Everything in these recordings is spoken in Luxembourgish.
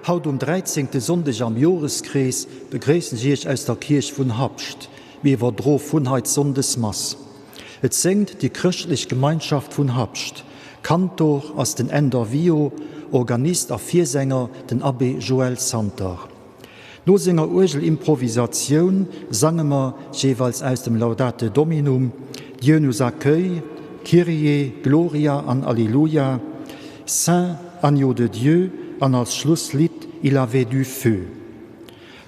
Haut um dräizéngte Sonndeg am Joreskrees begréissen ech Iech aus der Kierch vun Habscht. Mir iwwerdroe vun hei d'Sonndesmass. Et séngt déi Chrëschtlech Gemeinschaft vun Habscht. Kantor ass den Änder Wio, Organist a Virsänger den Abbé Joël Santer. No senger Uergelimprovisatioun sange mer jeeweils aus dem Laudate Dominum, Dieu nous accueille, Kyrie, Gloria an Alleluia, Saint Agneau de Dieu an als Schlusslidd Il avait du feu.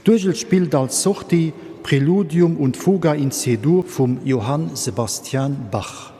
D'Uergel spillt als Sortie Präludium und Fuga in C-Dur vum Johann Sebastian Bach.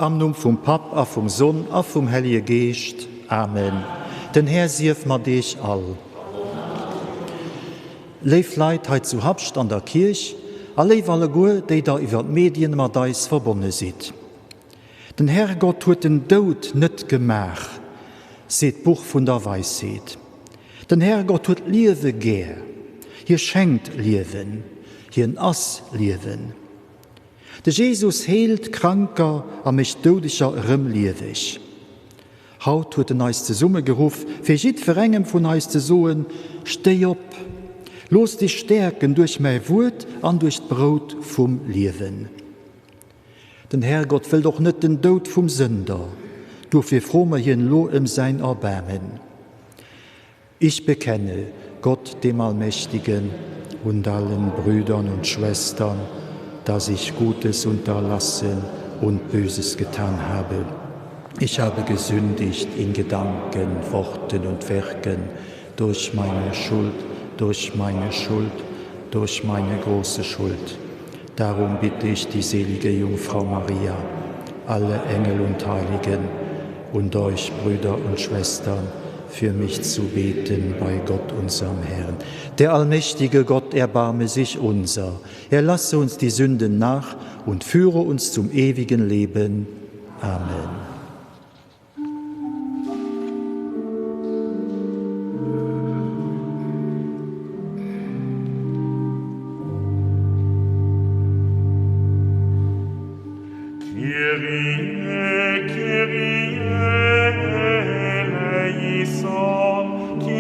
Am Numm vum Papp a vum Sonn a vum Hellege Geescht. Amen. Den Här sief mat Iech all. Léif Leit hei zu Habscht an der Kierch a léif alleguer, déi der iwwer d'Medien mat eis verbonne sidd. Den Herrgott huet den Doud net gemaach, seet d'Buch vun der Weisheet. Den Herrgott huet d'Liewe gär, hie schenkt Liewen, hien ass Liewen. De Jesus heelt Kranker a mécht Doudeger erëm lieweg. Haut huet en eis zesummegeruff, fir jiddwerengem vun eis ze soen, Stéi op! Looss dech stäerken duerch mäi Wuert an duerch d'Brout vum Liewen. Den Herrgott wëllt och net den Doud vum Sënder, dofir froe mer hien elo ëm säin Erbaarmen. Ich bekenne Gott dem Allmächtigen und allen Brüdern und Schwestern, dass ich Gutes unterlassen und Böses getan habe. Ich habe gesündigt in Gedanken, Worten und Werken, durch meine Schuld, durch meine Schuld, durch meine große Schuld. Darum bitte ich die selige Jungfrau Maria, alle Engel und Heiligen und euch Brüder und Schwestern, für mich zu beten bei Gott unserem Herrn. Der allmächtige Gott erbarme sich unser. Er lasse uns die Sünden nach und führe uns zum ewigen Leben. Amen. Kyrie, Kyrie, eleison, Kyrie,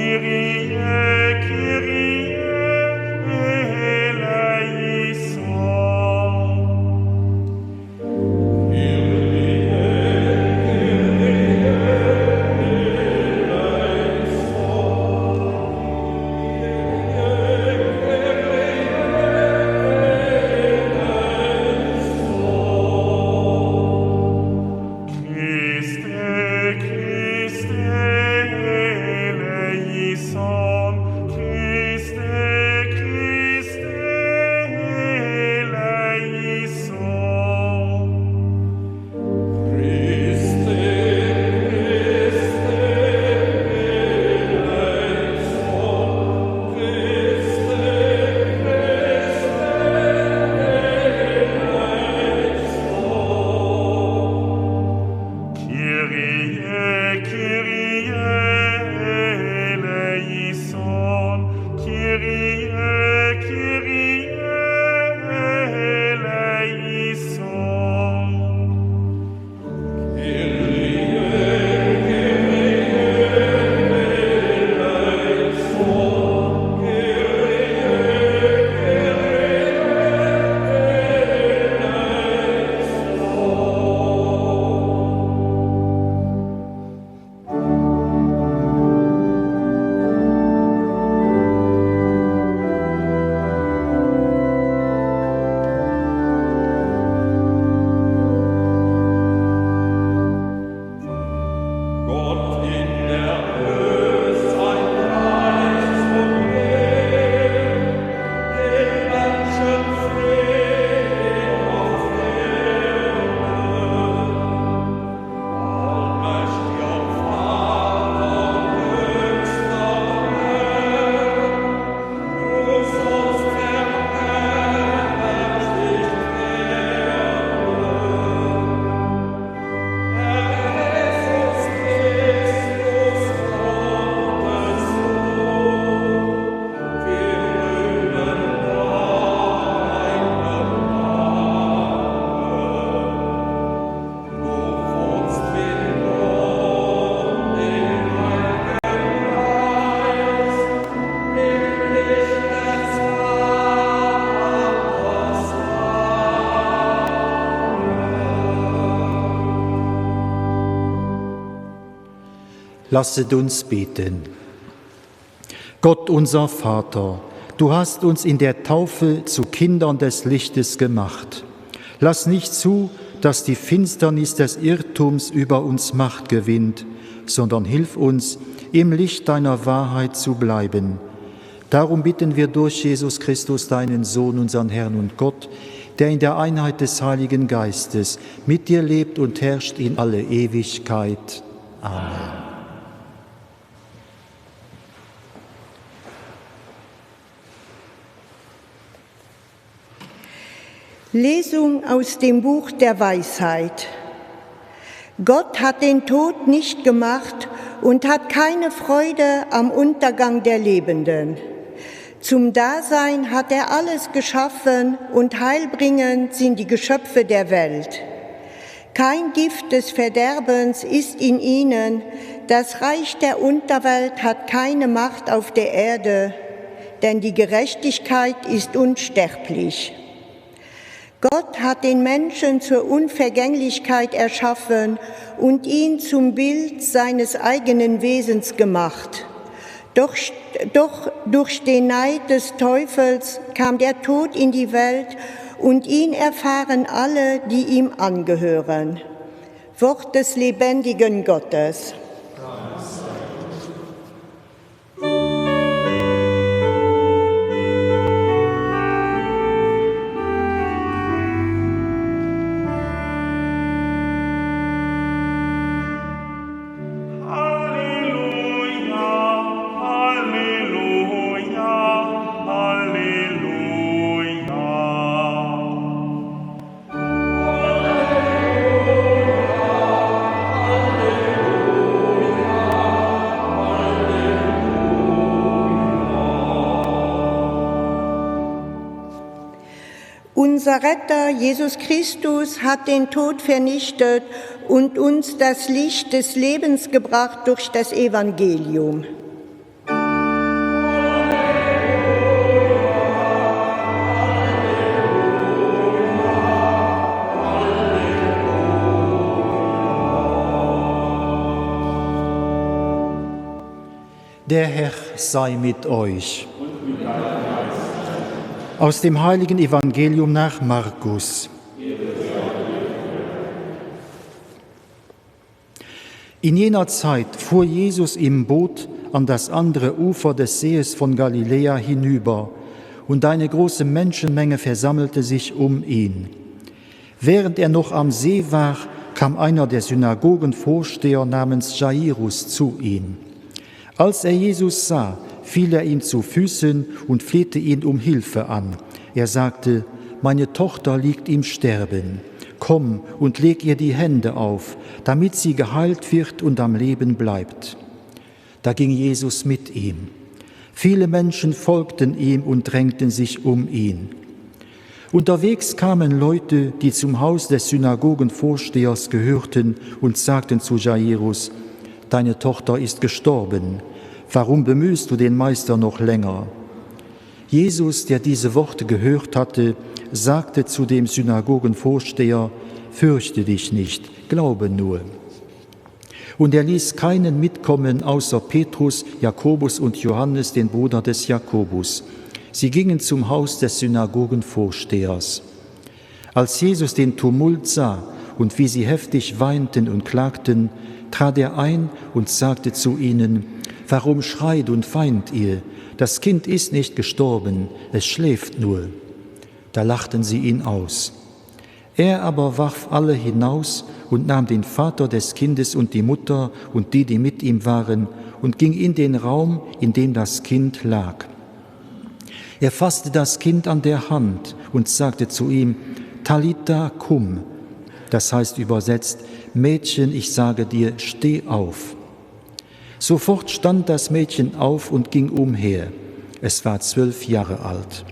Lasset uns beten. Gott unser Vater, du hast uns in der Taufe zu Kindern des Lichtes gemacht. Lass nicht zu, dass die Finsternis des Irrtums über uns Macht gewinnt, sondern hilf uns, im Licht deiner Wahrheit zu bleiben. Darum bitten wir durch Jesus Christus, deinen Sohn, unseren Herrn und Gott, der in der Einheit des Heiligen Geistes mit dir lebt und herrscht in alle Ewigkeit. Amen. Lesung aus dem Buch der Weisheit. Gott hat den Tod nicht gemacht und hat keine Freude am Untergang der Lebenden. Zum Dasein hat er alles geschaffen und heilbringend sind die Geschöpfe der Welt. Kein Gift des Verderbens ist in ihnen, das Reich der Unterwelt hat keine Macht auf der Erde, denn die Gerechtigkeit ist unsterblich. Gott hat den Menschen zur Unvergänglichkeit erschaffen und ihn zum Bild seines eigenen Wesens gemacht. Doch, doch durch den Neid des Teufels kam der Tod in die Welt und ihn erfahren alle, die ihm angehören. Wort des lebendigen Gottes. Unser Retter Jesus Christus hat den Tod vernichtet und uns das Licht des Lebens gebracht durch das Evangelium. Der Herr sei mit euch. Aus dem heiligen Evangelium nach Markus. In jener Zeit fuhr Jesus im Boot an das andere Ufer des Sees von Galiläa hinüber, und eine große Menschenmenge versammelte sich um ihn. Während er noch am See war, kam einer der Synagogenvorsteher namens Jairus zu ihm. Als er Jesus sah, fiel er ihm zu Füßen und flehte ihn um Hilfe an. Er sagte: Meine Tochter liegt im Sterben. Komm und leg ihr die Hände auf, damit sie geheilt wird und am Leben bleibt. Da ging Jesus mit ihm. Viele Menschen folgten ihm und drängten sich um ihn. Unterwegs kamen Leute, die zum Haus des Synagogenvorstehers gehörten und sagten zu Jairus: Deine Tochter ist gestorben. Warum bemühst du den Meister noch länger? Jesus, der diese Worte gehört hatte, sagte zu dem Synagogenvorsteher: Fürchte dich nicht, glaube nur. Und er ließ keinen mitkommen außer Petrus, Jakobus und Johannes, den Bruder des Jakobus. Sie gingen zum Haus des Synagogenvorstehers. Als Jesus den Tumult sah und wie sie heftig weinten und klagten, trat er ein und sagte zu ihnen: Warum schreit und weint ihr? Das Kind ist nicht gestorben, es schläft nur. Da lachten sie ihn aus. Er aber warf alle hinaus und nahm den Vater des Kindes und die Mutter und die, die mit ihm waren, und ging in den Raum, in dem das Kind lag. Er fasste das Kind an der Hand und sagte zu ihm: Talita cum, das heißt übersetzt: Mädchen, ich sage dir, steh auf. Sofort stand das Mädchen auf und ging umher. Es war zwölf Jahre alt.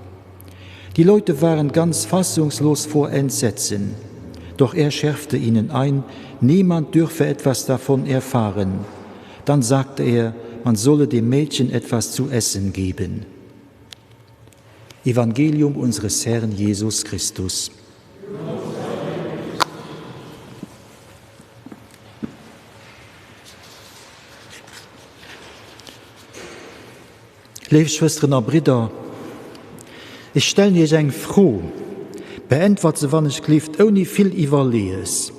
Die Leute waren ganz fassungslos vor Entsetzen. Doch er schärfte ihnen ein, niemand dürfe etwas davon erfahren. Dann sagte er, man solle dem Mädchen etwas zu essen geben. Evangelium unseres Herrn Jesus Christus. Léif Schwësteren a Bridder, ech stellen Iech eng Fro, beäntwert se wann ech gleeft ouni vill Iwwerleeës,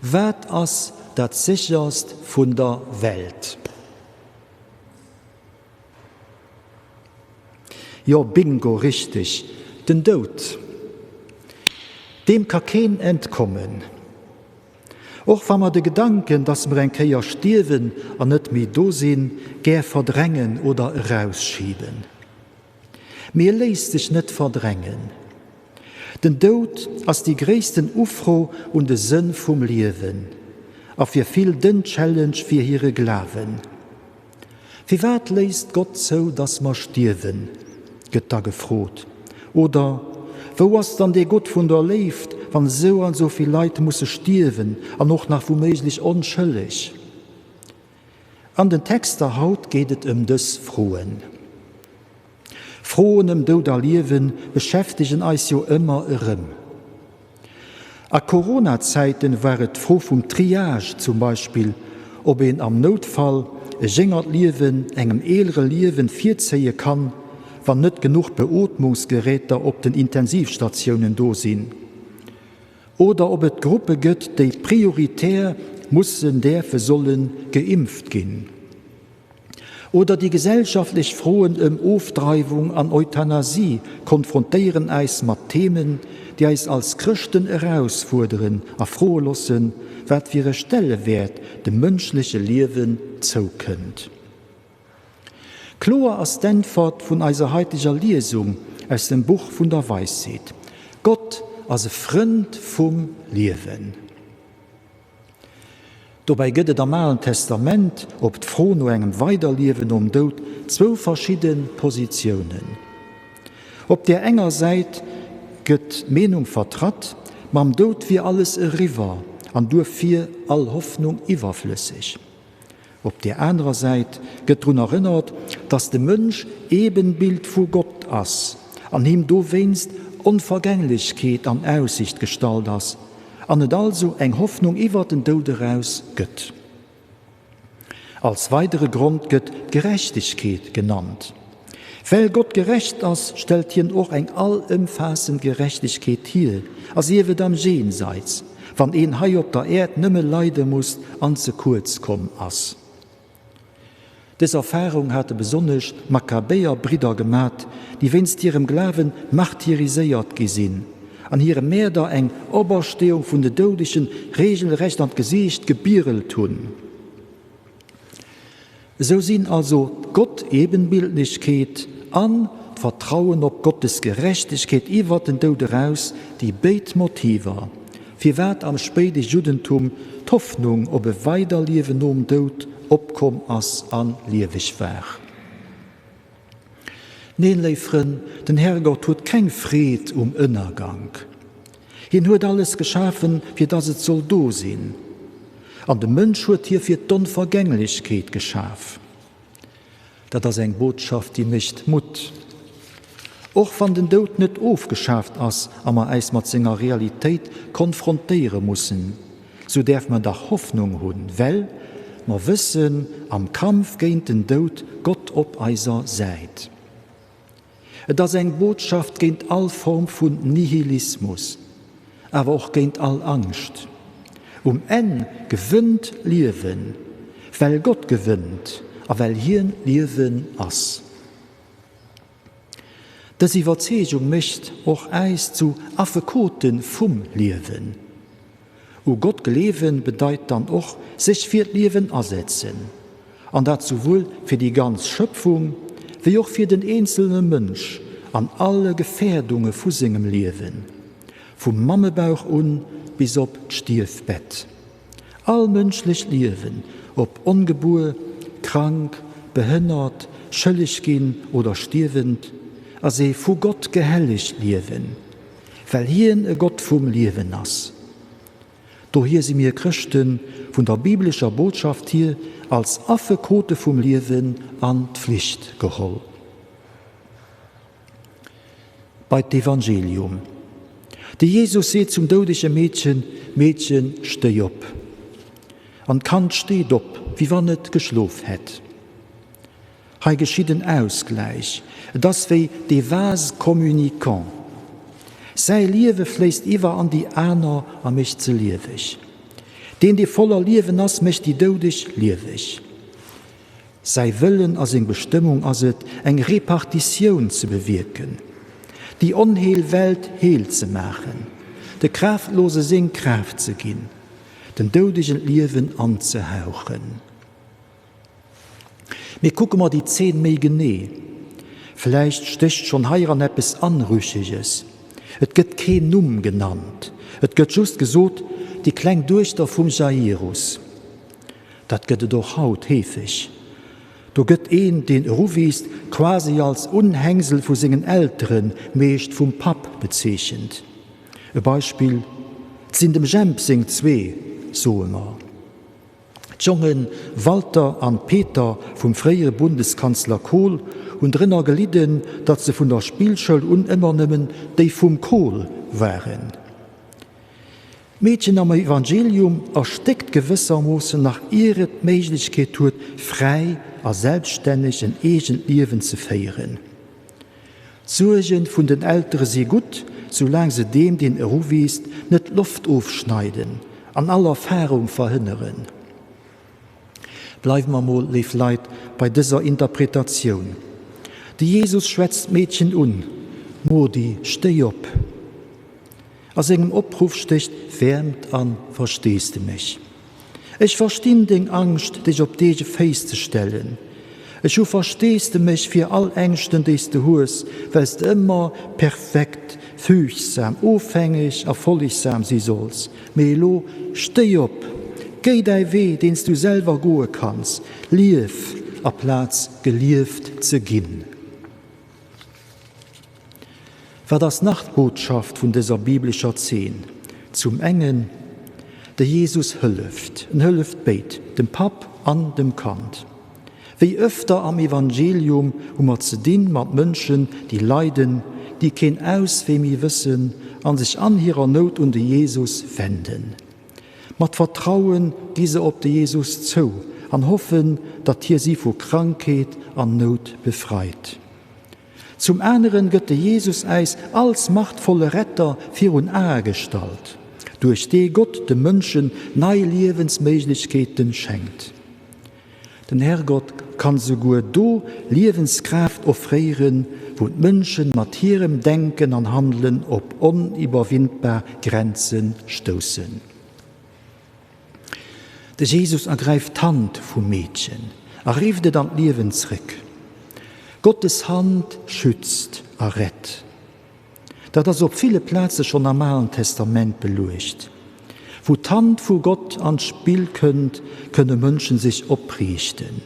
Wat ass dat Sécherst vun der Welt? Jo, bingo, richteg, den Doud. Deem ka keen entkommen. Och wa mer de Gedanken, dass mer eng Kéier stierwen an net méi do sinn, gär verdrängen oder erausschiben. Mee e léisst sech net verdrängen. Den Doud ass déi gréissten Ufro un de Sënn vum Liewen a fir vill den Challenge fir hire Glawen. Firwat léisst Gott zou, dass mer stierwen? gëtt da gefrot. Oder, Wou ass dann dee Gott vun der Léift, wann esou an esou vill Leit musse stierwen an och nach wouméiglech onschëlleg? An den Texter haut geet et ëm dës Froen. Froen ëm Doud a Liewe beschäftegen eis jo ëmmer erëm. A Corona-Zäiten war et d'Fro vum Triage zum Beispill, ob een am Noutfall e jéngert Liewen engem eelere Liewen virzéie kann, wann net genuch Beootmungsgeräter op den Intensivstatiounen do sinn. Oder ob et Gruppe gëtt, déi prioritär mussen, däerfe, solle geimpft ginn. Oder déi gesellschaftlech Froen ëm Ofdreiwung an Euthanasie konfrontéieren äis mat Themen, déi eis als Chrëschten erausfuerderen a froe lossen, wat fir e Stellewäert dem mënschleche Liewen zoukënnt. Kloer ass d'Äntwert vun eiser haiteger Liesung aus dem Buch vun der Weisheet, Gott ass e Frënd vum Liewen. Dobäi gëtt et am Alen Testament op d'Fro no engem Weiderliewen nom Doud zwou verschidde Positiounen. Op där enger Säit gëtt d'Meenung vertratt, mam Doud wier alles eriwwer an duerfir all Hoffnung iwwerflësseg. Op där anerer Säit gëtt drun erënnert, datt de Mënsch Ebenbild vu Gott ass an him dowéinst Onvergänglechkeet an Aussicht gestallt ass an et also eng Hoffnung iwwer den Doud eraus gëtt. Als weidere Grond gëtt d'Gerechtegkeet genannt. Well Gott gerecht ass, stellt hien och eng allëmfaassend Gerechtegkeet hier, a sief et am Jenseits, wann een hei op der Äerd nëmme leide muss an ze kuerz komm ass. Dës Erfarung hate besonnesch d'Makkabäer-Bridder gemat, déi wéinst hirem Glawen martyriséiert gi sinn an hire Mäerder eng Opersteeung vun de Doudegen reegelrecht an d'Gesiicht gebierelt hunn. Esou sinn also d'Gott-Ebenbildlechkeet an d'Vertrauen op Gottes Gerechtegkeet iwwer den Doud eraus déi béid Motiver, firwat am spéide Juddentum d'Hoffnung op e Weiderliewen nom Doud opkomm ass a lieweg war. Neen, léif Frënn, den Herrgott huet keng Freed um Ënnergank. Hien huet alles geschafen, fir dass et soll do sinn. An de Mënsch huet hie fir d'Onvergänglechkeet geschaf. Dat ass eng Botschaft, déi mécht Mutt. Och wann den Doud net ofgeschaaft ass a mer äis mat senger Realitéit konfrontéiere mussen, sou däerf mer dach Hoffnung hunn, well mer wëssen, am Kampf géint den Doud Gott op eiser Säit. Et ass eng Botschaft géint all Form vun Nihilismus, awer och géint all Angscht. Um Enn gewënnt d'Liewen, well Gott gewënnt a well hien Liewen ass. Dës Iwwerzeegung mécht och äis zu Affekote vum Liewen. U Gott gleewen bedeit dann och sech fir d'Liewen asetzen, an dat souwuel fir déi ganz Schëpfung wéi och fir den eenzelne Mënsch an alle Gefährdunge vu sengem Liewen, vum Mammebauch un bis op d'Stierfbett. All mënschlecht Liewen, ob ongebuer, krank, behënnert, schëlleg ginn oder stierwend, ass ee vu Gott gehellegt Liewen, well hien e Gott vum Liewen ass. Dohier si mir Chrëschte vun der biblescher Botschaft hier als Affekote vum Liewen an d'Flicht geholl. Bei d'Evangelium. De Jesus seet zum doudege Meedchen, Meedchen, stéi op! An d'Kand steet op, wéi wann et geschlof hätt. Hei geschitt en Ausgläich, et ass wéi des vases communicants. Säi Liewe fléisst iwwer an déi aner a mécht se lieweg. Deen, dee voller Liewen ass, mécht déi Doudeg lieweg. Säi Wëllen a seng Bestëmmung ass et, eng Repartitioun ze bewierken, déi onheel Welt heel ze maachen, de Kraaft-lose seng Kraaft ze ginn, den Doudegen d'Liewen anzehauchen. Mee kucke mer déi Zeen méi genee, vläicht stécht schonn heiran eppes Anrücheges. Et gëtt keen Numm genannt, et gëtt just gesot, déi kleng Duechter vum Jairus. Dat gëtt et och haut heefeg. Do gëtt een, deen eruwiisst, quasi als Unhängsel vu sengen Elteren, meescht vum Papp, bezeechent. E Beispill, 't sinn dem Jemp seng zwee, soe mer. D'Jonge Walter an Peter vum fréiere Bundeskanzler Kohl hunn drënner gelidden, datt se vun der Spillschoul un ëmmer nëmmen déi vum Kohl waren. D'Meedchen am Evangelium erstéckt gewëssermoossen nach ier et d'Méiglechkeet huet, fräi a selbststänneg en eegent Liewen ze féieren. D'Suerge vun den Eltere si gutt, soulaang se deem, deen eruwiisst, net d'Loft ofschneiden an all Erfarung verhënneren. Bleiwe mer mol, léif Leit, bei dëser Interpretatioun. De Jesus schwätzt d'Meedchen un, Modi, stéi op! A sengem Opruff stécht Wäermt a Versteesdemech. Ech verstinn deng Angscht, dech op d'eege Féiss ze stellen. Ech hu Versteesdemech fir all Ängschten, déi s de hues, well s de ëmmer perfekt, fügsam, ofhängeg a follegsam si solls. Mee elo stéi op, géi däi Wee, deen s du selwer goe kanns, lief, aplaz gelieft ze ginn. Wat ass nach d'Botschaft vun dëser biblescher Zeen? Zum engen, de Jesus hëlleft. En hëlleft béid, dem Papp an dem Kand. Wéi ëfter am Evangelium hu mer ze dinn mat Mënschen, déi leiden, déi keen Auswee méi wëssen an sech an hirer Nout un de Jesus wenden. Mat Vertrauen gi se op de Jesus zou an hoffen, datt hie si vu Krankheet an Nout befreit. Zum aneren gëtt de Jesus äis als machtvolle Retter virun Ae gestallt, duerch dee Gott de Mënschen nei Liewensméiglechkeeten schenkt. Den Herrgott kann souguer do Liewenskraaft offréieren, wou d'Mënschen mat hirem Denken an Handelen op oniwwerwindbar Grenze stoussen. De Jesus ergräift d'Hand vum Meedchen a rifft et an d'Liewen zréck. Gottes Hand schützt a rett. Dat ass op ville Plaze schonn am Alen Testament beluecht. Wou d'Hand vu Gott an d'Spill kënnt, kënne Mënschen sech opriichten.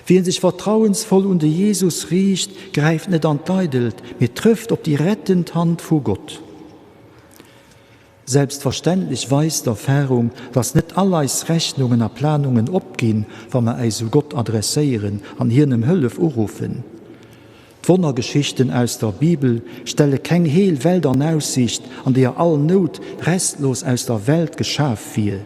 Wien sech vertrauensvoll un de Jesus riicht, gräift net an d'Eidelt, mee trëfft op déi rettend Hand vu Gott. Selbstverständlech weist d'Erfahrung, dass net all eis Rechnungen a Planungen opginn, wa mer äis u Gott adresséieren an hien ëm Hëllef uruffen. D'Wonnergeschichten aus der Bibel stelle keng heel Welt an Aussicht, an deeër all Nout restlos aus der Welt geschaf wier.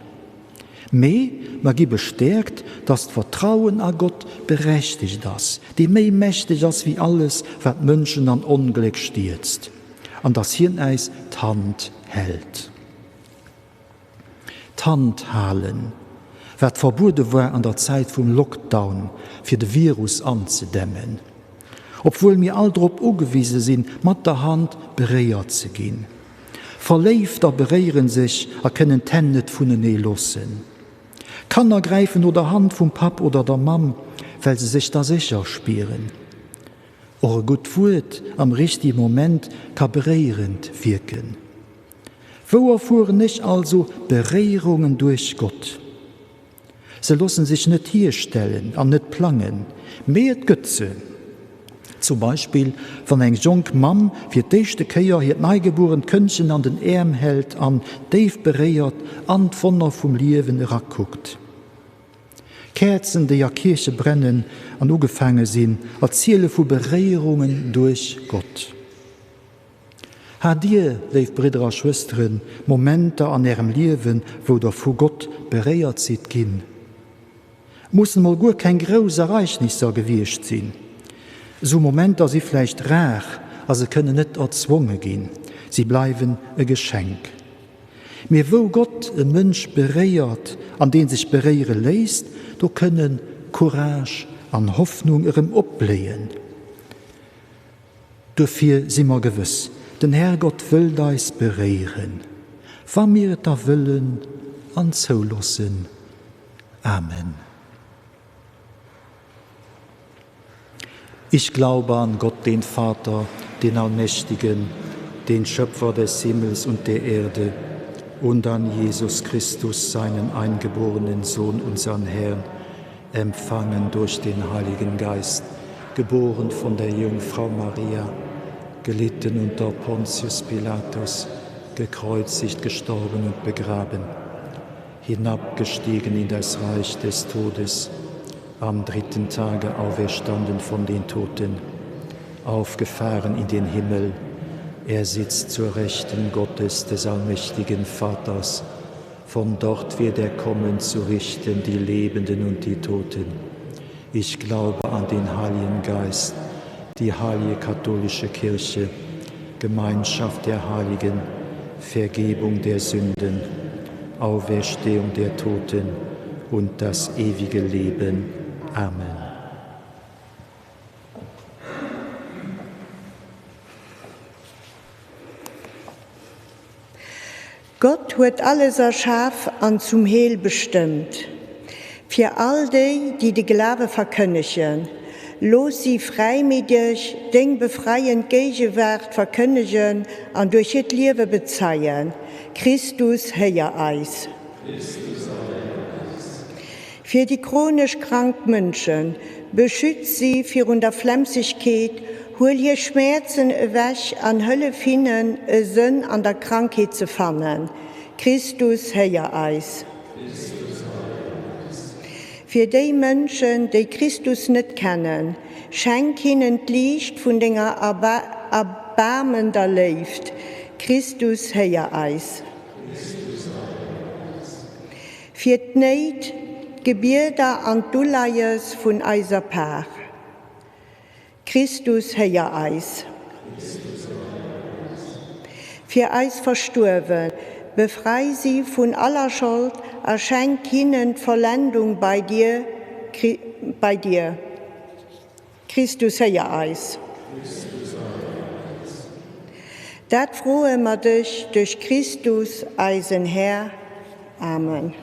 Mee mer gi bestäerkt, dass d'Vertrauen a Gott berechtegt ass, dee méi mächteg ass wéi alles, wat d'Mënschen an Ongléck stierzt. An dass hien äis d'Hand hält. D'Hand halen, wat verbuede war an der Zäit vum Lockdown, fir de Virus anzedämmen. Obwuel mir all drop ugewise sinn, mat der Hand beréiert ze ginn. Verléifter beréiere sech a kënnen d'Hänn net vunenee loossen. Kanner gräifen no der Hand vum Papp oder der Mamm, well se sech da sécher spieren. Och e gutt Wuert am richtige Moment ka beréierend wierken. Wou erfueren ech also Beréierungen duerch Gott? Se loossen sech net hierstellen an net plangen, mee et gëtt se. Zum Beispill wann eng jonk Mamm fir d'éischte Kéier hiert neigebuerent Këndchen an den Äerm hält an, déif beréiert, an d'Wonner vum Liewen erakuckt. Käerzen, déi a Kierche brennen an ugefaange sinn, erziele vu Beréierungen duerch Gott. Hat Dir, léif Bridder a Schwësteren, Momenter an Ärem Liewen, wou Der vu Gott beréiert sidd ginn? Mussen mol guer keng grouss Ereignisser gewiescht sinn. Esou Momenter si vläicht rar a se kënnen net erzwonge ginn, si bleiwen e Geschenk. Mee wou Gott e Mënsch beréiert an dee sech beréiere léisst, do kënne Courage an Hoffnung erëm opbléien. Duerfir si mer gewëss, den Härgott wëllt eis beréieren, wa mir et da wëllen an zouloossen. Amen. Ich glaube an Gott, den Vater, den Allmächtigen, den Schöpfer des Himmels und der Erde, und an Jesus Christus, seinen eingeborenen Sohn, unseren Herrn, empfangen durch den Heiligen Geist, geboren von der Jungfrau Maria, gelitten unter Pontius Pilatus, gekreuzigt, gestorben und begraben, hinabgestiegen in das Reich des Todes, am dritten Tage auferstanden von den Toten, aufgefahren in den Himmel, er sitzt zur Rechten Gottes des allmächtigen Vaters, von dort wird er kommen zu richten die Lebenden und die Toten. Ich glaube an den Heiligen Geist, die heilige katholische Kirche, Gemeinschaft der Heiligen, Vergebung der Sünden, Auferstehung der Toten und das ewige Leben. Amen. Gott huet alles erschaf an zum Heel bestëmmt. Fir all déi, déi de Glawe verkënnegen, looss si fräimiddeg deng befreiend Géigewaart verkënnegen an duerch hiert Liewe bezeien, Christus, héier eis! Christus, erhéier eis! Fir déi chronesch krank Mënschen, beschütz si virun der Flemmsegkeet, huel hir Schmäerzen ewech an hëllef hinnen, e Sënn an der Krankheet ze fannen. Christus, héier eis. Christus, erhéier eis. Fir déi Mënschen, déi Christus net kennen, schenk hinnen d'Liicht vun denger erbaarmender Léift. Christus, héier eis. Christus, erhéier eis. Fir d'Néit, d'Gebieder an d'Uleies vun eiser Par. Christus, héier eis. Christus, erhéier eis. Fir eis Verstuerwen, befrei si vun aller Schold a schenk hinnen d'Vollendung bei dir, bei dir. Christus, héier eis. Christus, erhéier eis. Dat froe mer dech duerch Christus, eisen Här. Amen.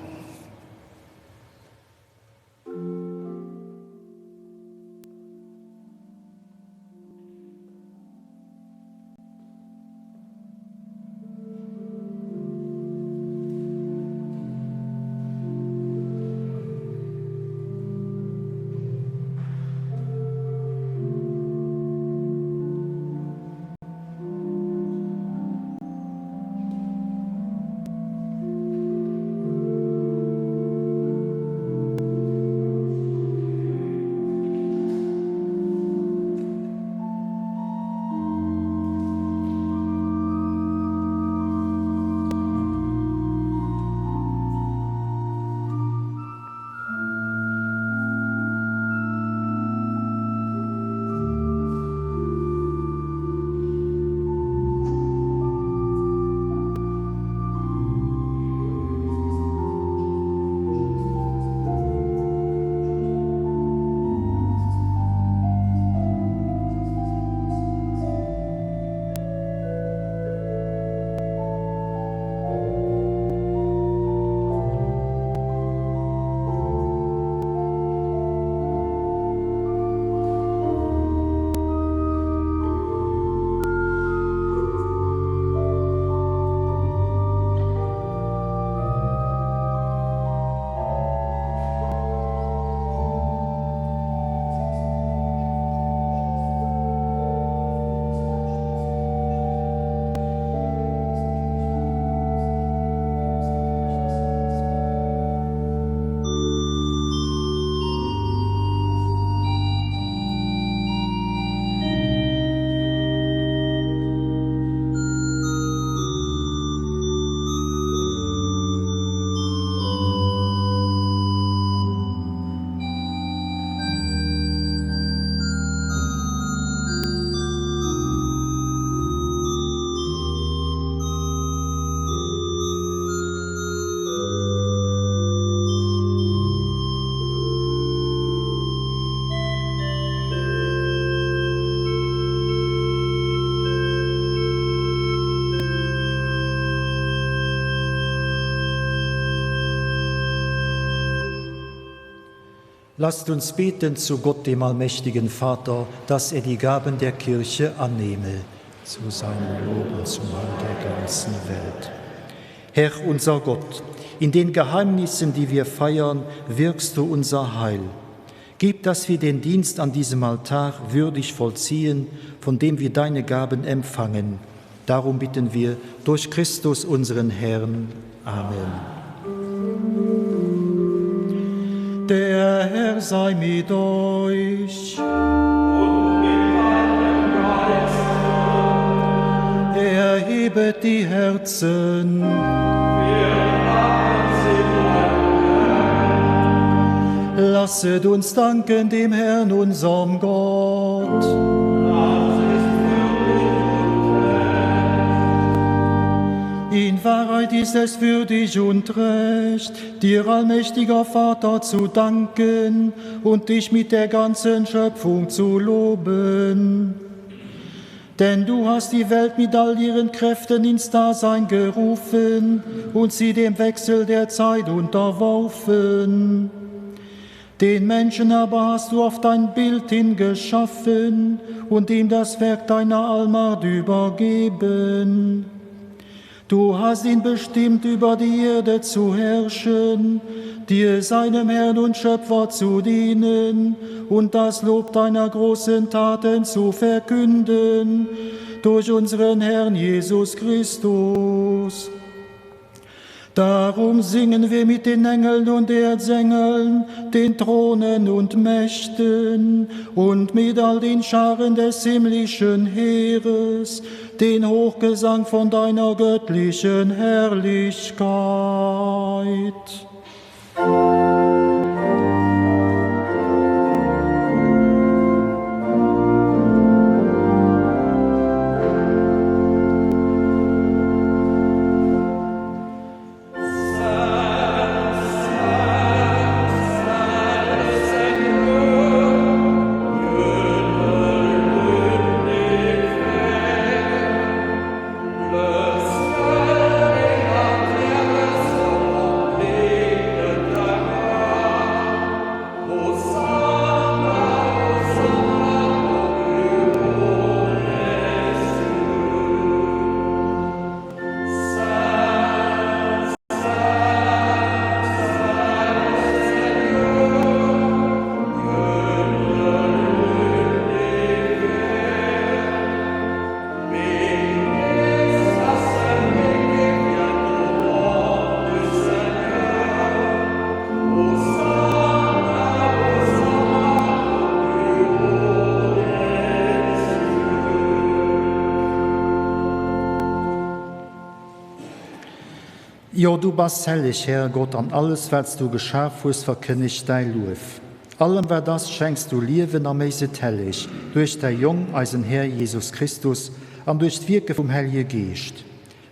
Lasst uns beten zu Gott, dem allmächtigen Vater, dass er die Gaben der Kirche annehme, zu seinem Lob und zum Heil der ganzen Welt. Herr unser Gott, in den Geheimnissen, die wir feiern, wirkst du unser Heil. Gib, dass wir den Dienst an diesem Altar würdig vollziehen, von dem wir deine Gaben empfangen. Darum bitten wir durch Christus unseren Herrn. Amen. Der Herr sei mit euch. Und mit deinem Geist. Erhebet die Herzen. Wir haben sie beim Lasset uns danken dem Herrn, unserem Gott. In Wahrheit ist es für dich und recht, dir allmächtiger Vater zu danken und dich mit der ganzen Schöpfung zu loben. Denn du hast die Welt mit all ihren Kräften ins Dasein gerufen und sie dem Wechsel der Zeit unterworfen. Den Menschen aber hast du auf dein Bild hin geschaffen und ihm das Werk deiner Allmacht übergeben. Du hast ihn bestimmt, über die Erde zu herrschen, dir seinem Herrn und Schöpfer zu dienen und das Lob deiner großen Taten zu verkünden durch unseren Herrn Jesus Christus. Darum singen wir mit den Engeln und Erzengeln, den Thronen und Mächten und mit all den Scharen des himmlischen Heeres, den Hochgesang von deiner göttlichen Herrlichkeit. Jo, du bass helleg, Här Gott, an alles, wat s du geschaf hues, verkënnegt däi Luef. Allem, wat ass, schenks du Liewen a méchs et helleg, duerch däi Jong, eisen Här Jesus Christus, an duerch d'Wierke vum Hellege Geescht.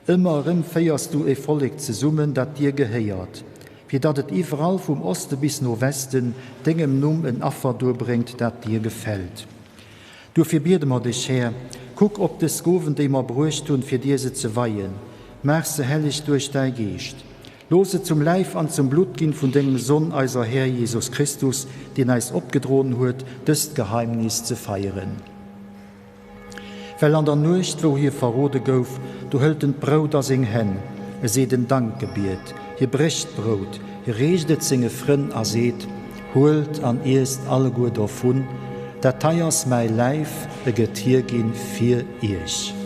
Ëmmer erëm féiers du e Vollek zesummen, dat dir gehéiert, fir datt et iwwerall vum Oste bis no Westen dengem Numm en Affer duerbréngt, dat dir gefält. Duerfir biede mer dech, Här, kuck op dës Gowen, déi mer bruecht hunn, fir dir se ze weien. Maach se helleg duerch däi Geescht. Looss se zum Läif an zum Blutt ginn vun dengem Sonn, eiser Här Jesus Christus, deen eis opgedroen huet, dëst Geheimnis ze feieren. Well an der Nuecht, wou hie verrode gouf, do hëlt en d'Brout a seng Hänn, e seet en Dankgebiet, hie brécht d'Brout, hie reecht et senge Frënn a seet, Huelt an iesst alleguer dovun, dat hei ass mäi Läif, e gëtt hierginn fir iech.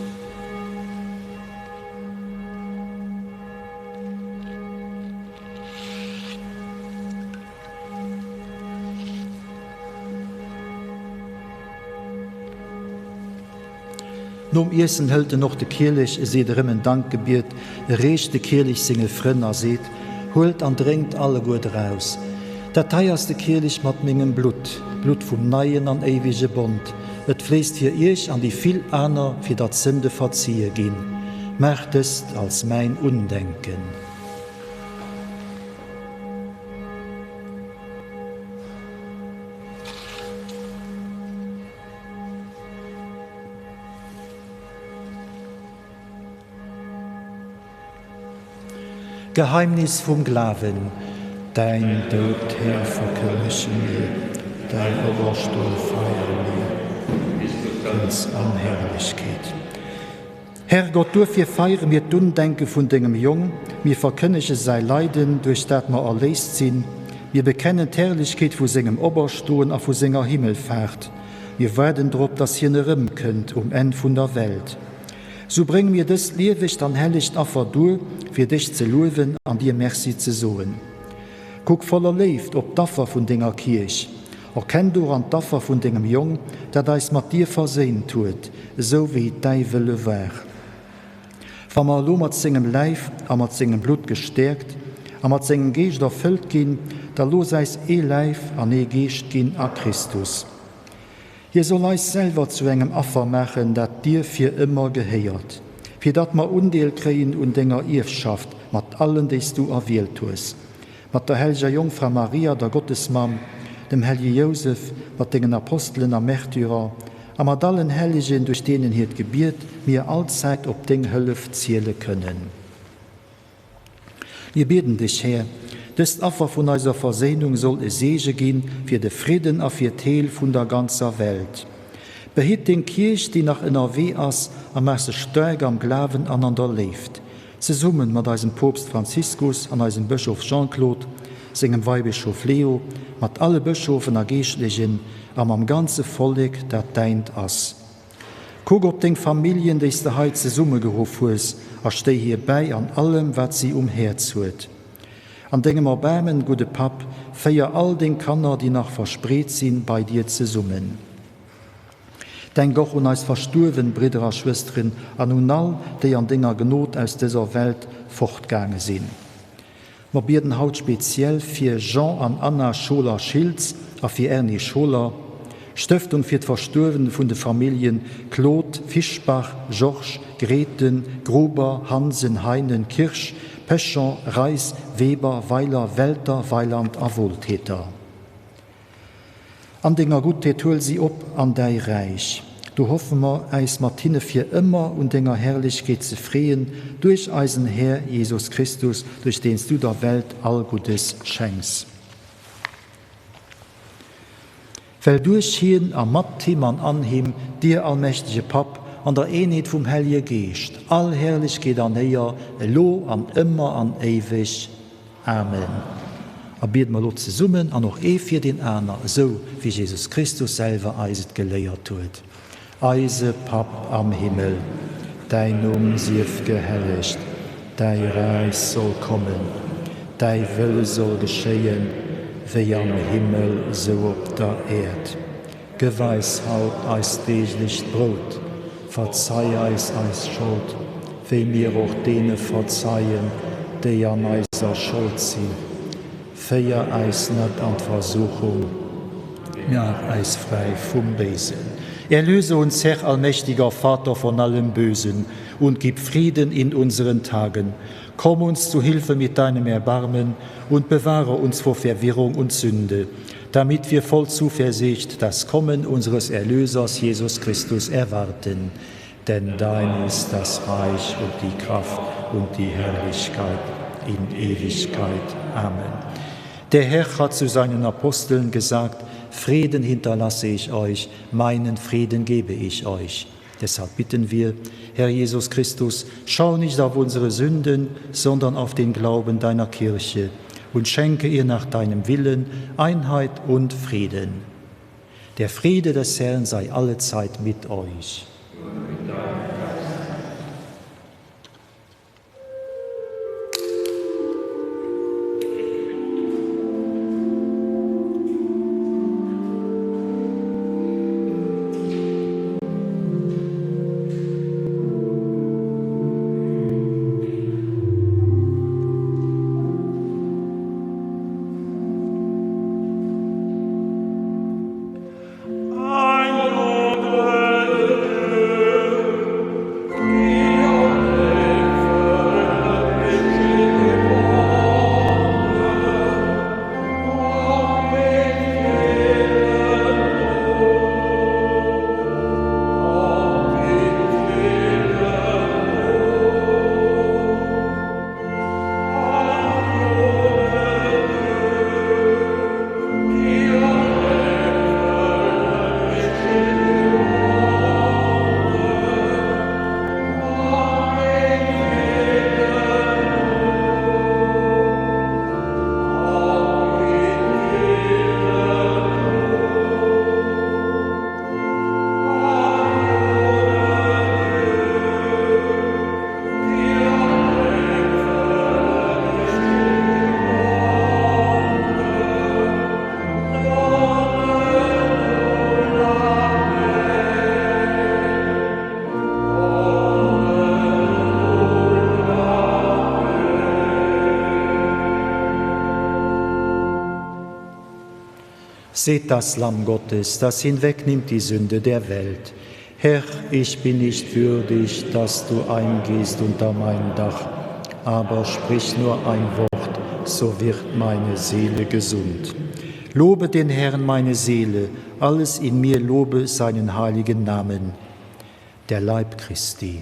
Nom Iessen hëlt en och de Kielech, e seet erëm en Dankgebiet, e reecht de Kielech senge Frënn a seet, Huelt an drénkt alleguer draus. Dat hei ass de Kielech mat mengem Blutt, d'Blutt vum neien an éiwege Bond. Et fléisst fir iech an déi vill aner, fir datt d'Sënde verzie ginn. Maacht dëst als mäin Undenken. Geheimnis vum Glawen. Däin Doud, Här, verkënnege mir, däin Operstoe feiere mir, bis du kënns an Herrlechkeet. Herrgott, duerfir feiere mir d'Undenke vun dengem Jong, mir verkënnege säi Leiden, duerch dat mer erléist sinn, mir bekennen d'Herrlechkeet vu sengem Operstoen a vu senger Himmelfaart, mir waarden drop, datt hien erëmkënnt um Enn vun der Welt. Sou brénge mir dëst liewegt an hellegt Affer duer, fir dech ze luewen an dir Merci ze soen. Kuck voller Léift op d'Affer vun denger Kierch. Erkenn doran d'Affer vun dengem Jong, dat eis mat dir verséint huet, esou wéi et däi Wëlle war. Wa mer elo mat sengem Läif a mat sengem Blutt gestäerkt a mat sengem Geescht erfëllt ginn, da looss äis ee Läif an ee Geescht ginn a Christus. Hie soll eis selwer zu engem Affer maachen, dat dir fir ëmmer gehéiert, fir datt mer Undeel kréien un denger Ierfschaft mat allen, déi s du erwielt hues, mat der helleger Jongfra Maria, der Gottesmamm, dem hellege Jousef, mat dengen Apostelen a Märtyrer a mat allen Hellegen, duerch deenen hiert Gebiet mir allzäit op deng Hëllef ziele kënnen. Mir bieden dech, Här, dëst Affer vun eiser Verséinung soll e Seege gi fir de Fridden a fir d'Heel vun der ganzer Welt. Behitt deng Kierch, déi nach ënnerwee ass, a maach se staark am Glawen an an der Léift, zesummen mat eisem Poopst Franziskus an eisem Bëschof Jean-Claude, sengem Weibëschof Leo, mat alle Bëschofen a Geeschtlechen a mam ganze Vollek, dat däint ass. Kuck op deng Familljen, déi s de hei zesummegeruff hues, a stéi hir bäi an allem, wat si um Häerz huet. An dengem Erbaarmen, gudde Papp, féier all deng Kanner, déi nach verspreet sinn, bei dir zesummen. Denk och un eis verstuerwen Bridder a Schwësteren an un all, déi an denger Gnod aus dëser Welt fortgaange sinn. Mer bieden haut speziell fir Jean an Anna Scholer-Schiltz a fir Erny Scholer, Stëftung fir d'Verstuerwen vun de Familljen Claude, Fischbach, Georges, Grethen, Gruber, Hansen, Heinen, Kirsch, Peschon, Reis, Weber, Weiler, Welter, Weiland a Wohltäter. An denger Guttheet huel si op an däi Räich. Do hoffe mer, äis mat hinne fir ëmmer un denger Herrlechkeet ze freeën, duerch eisen Här Jesus Christus, duerch deen s du der Welt all Guddes schenks. Well duerch hien a mat him an an him, dir, allmächtege Papp, an der Eenheet vum Hellje Geescht, all Herrlechkeet an Éier, elo an ëmmer an éiweg. Amen. A biede mer elo zesummen an och ee fir deen aner, esou wéi Jesus Christus selwer eis et geléiert huet. Eise Papp am Himmel, däin Numm sief gehellegt, däi Räich soll kommen, däi Wëlle soll geschéien, wéi am Himmel, esou op der Äerd. Gëff eis haut eist deeglecht Brout. Verzei eis eis Schold, wéi mir och deene verzeien, déi an eiser Schold sinn. Féier eis net an d'Versuchung, mee maach eis fräi vum Béisen. Erlöse uns, Herr allmächtiger Vater, von allem Bösen und gib Frieden in unseren Tagen. Komm uns zu Hilfe mit deinem Erbarmen und bewahre uns vor Verwirrung und Sünde damit wir voll Zuversicht das Kommen unseres Erlösers Jesus Christus erwarten. Denn dein ist das Reich und die Kraft und die Herrlichkeit in Ewigkeit. Amen. Der Herr hat zu seinen Aposteln gesagt, Frieden hinterlasse ich euch, meinen Frieden gebe ich euch. Deshalb bitten wir, Herr Jesus Christus, schau nicht auf unsere Sünden, sondern auf den Glauben deiner Kirche und schenke ihr nach deinem Willen Einheit und Frieden. Der Friede des Herrn sei allezeit mit euch. Seht das Lamm Gottes, das hinwegnimmt die Sünde der Welt. Herr, ich bin nicht würdig, dass du eingehst unter mein Dach, aber sprich nur ein Wort, so wird meine Seele gesund. Lobe den Herrn meine Seele, alles in mir lobe seinen heiligen Namen, der Leib Christi.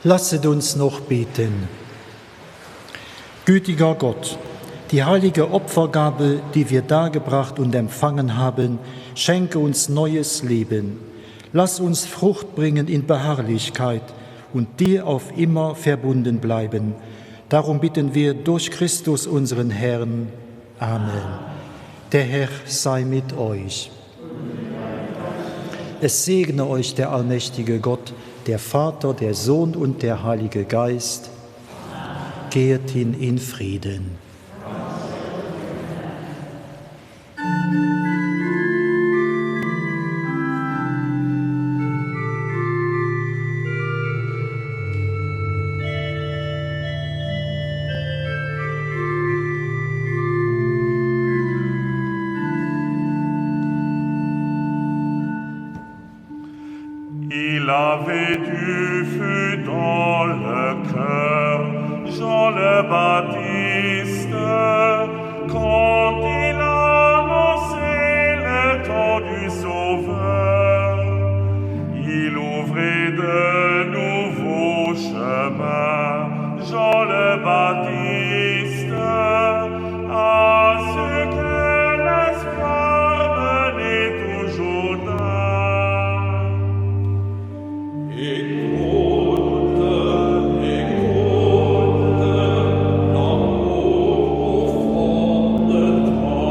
Lasset uns noch beten. Gütiger Gott, die heilige Opfergabe, die wir dargebracht und empfangen haben, schenke uns neues Leben. Lass uns Frucht bringen in Beharrlichkeit und dir auf immer verbunden bleiben. Darum bitten wir durch Christus unseren Herrn. Amen. Der Herr sei mit euch. Es segne euch der allmächtige Gott, der Vater, der Sohn und der Heilige Geist. Gehet hin in Frieden. Amen. Il avait du feu dans le cœur, Jean le Baptiste, quand il annonçait le temps du Sauveur. Il ouvrait de nouveaux chemins, Jean le Baptiste, à ceux que l'espoir menait au Jourdain. Écoute, écoute, l'amour au fond de toi.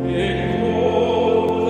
Écoute.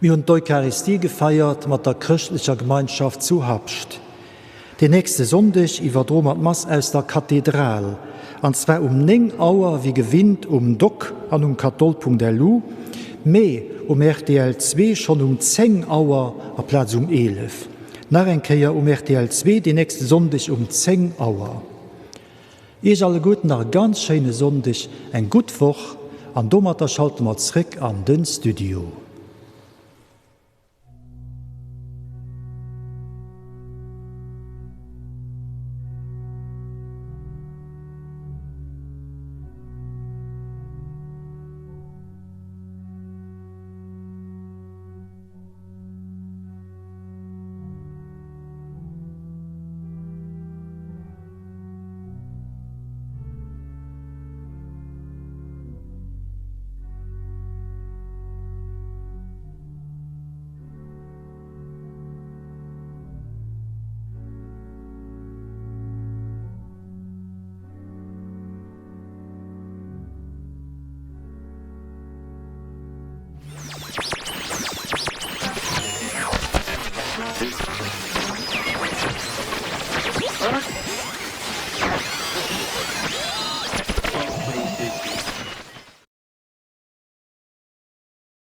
Mir hunn d'Eucharistie gefeiert mat der chrëschtlecher Gemeinschaft zu Habscht. Den nächste Sonndeg iwwerdroe mer d'Mass aus der Kathedral, an zwar um 9 Auer wéi gewinnt um doc an um katholl.lu, mee um rtl 2 schonn um 10 Auer aplaz um 11. Nach eng Kéier um rtl 2 den nächste Sonndeg um 10 Auer. Iech alleguerten nach e ganz schéine Sonndeg, eng gutt Woch an domatter schalte mer zréck an den Studio.